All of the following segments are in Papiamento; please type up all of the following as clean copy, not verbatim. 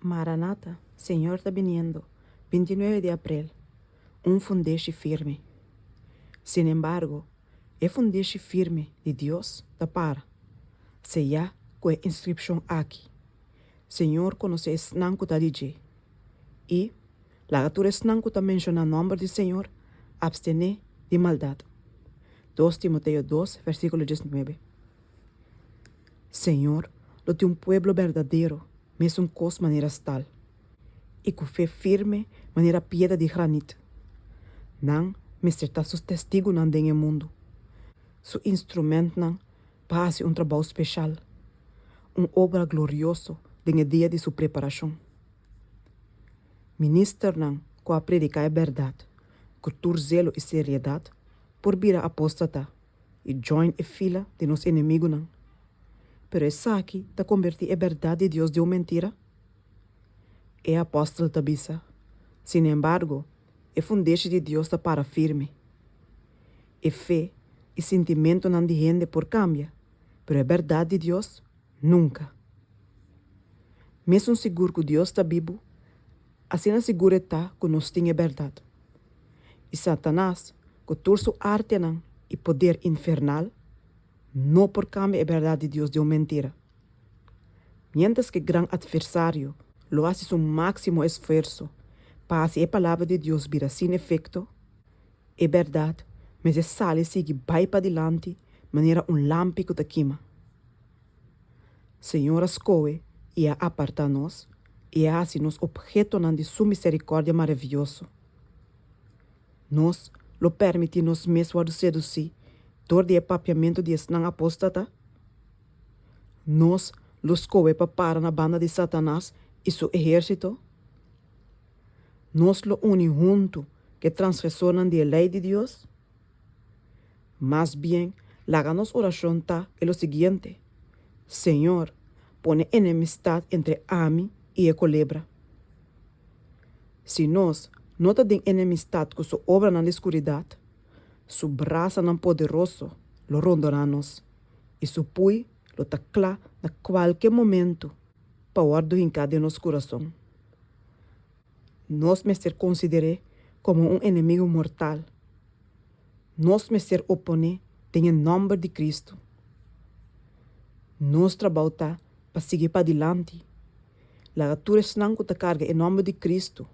Maranata, Señor ta biniendo, 29 di aprel, Un fundeshi firme. Sinembargo, e fundeshi firme di Dios ta para, seyá ku e inskripshon aki, Señor konosé esnan ku ta di dje. I, laga tur esnan ku ta menshoná nòmber di Señor apstené di maldat. Dos Timoteo dos, versíkulo diesnuebe. Señor lo tin un pueblo berdadero mesun kos manera stal, i ku fe firme manera piedra di granit. Nan mester ta su testigunan den e mundu, su instrumentnan pa hasi un trabou speshal, un obra glorioso den e dia di su preparashon. Ministernan ku a prediká e bèrdat ku tur zelo i seriedat por bira apóstata i join e fila di nos enemigunan. Pero esaki ta kombertí e bèrdat di Dios den un mentira? E apòstel ta bisa, Sinembargo, e fundeshi di Dios ta para firme. E fe i sintimentunan di hende por kambia, pero e bèrdat di Dios, nunka. Mesun sigur ku Dios ta bibu, asina sigur e ta ku nos tin e bèrdat. I Satanas, ku tur su artenan i poder infernal, no por kambia e bèrdat di Dios den un mentira. Miéntras ku e gran atversario lo hasi su máksimo esfuerso pa hasi e Palabra di Dios bira sin efekto, e bèrdat mester sali sigui bai padilanti manera un lampi ku ta kima. Señor a skohe i a apartá nos i a hasi nos ophetonan di su miserikòrdia maravioso. Nos lo pèrmití nos mes wòrdu sedusí dor di e papiamentu di esnan apóstata? Nos lo skohe pa para na banda di Satanas i su ehérsito? Nos lo uni huntu ku e transgresornan di e lei di Dios? Mas bien, laga nos orashon ta e lo siguiente, Señor, pone enemistat entre ami i e kolebra. Si nos no ta den enemistat ku su obranan di skuridat, su brasanan poderoso lo rondoná nos i su pui lo ta kla na kualke momentu pa wòrdu hinká den nos kurason. Nos mester konsider'é komo un enemigu mortal. Nos mester oponé den e nòmber di Kristu. Nos trabou ta pa sigui padilanti. Laga tur esnan ku ta karga e nòmber di Kristu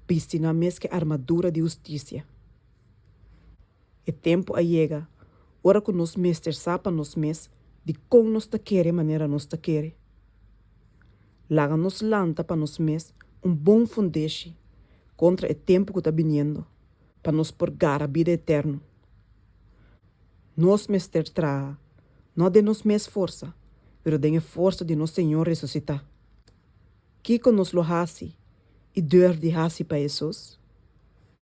bisti nan mes ku e armadura di hustisia. E tempu a yega ora ku nos mester sa pa nos mes dikon nos ta kere manera nos ta kere. Laga nos lanta pa nos mes un bon fundeshi kontra e tempu ku ta biniendo pa nos por gara bida eterno. Nos mester traha, no den nos mes forsa, pero den e forsa di nos Señor resusitá. Kiko nos lo hasi i dor di hasi pa Hesus?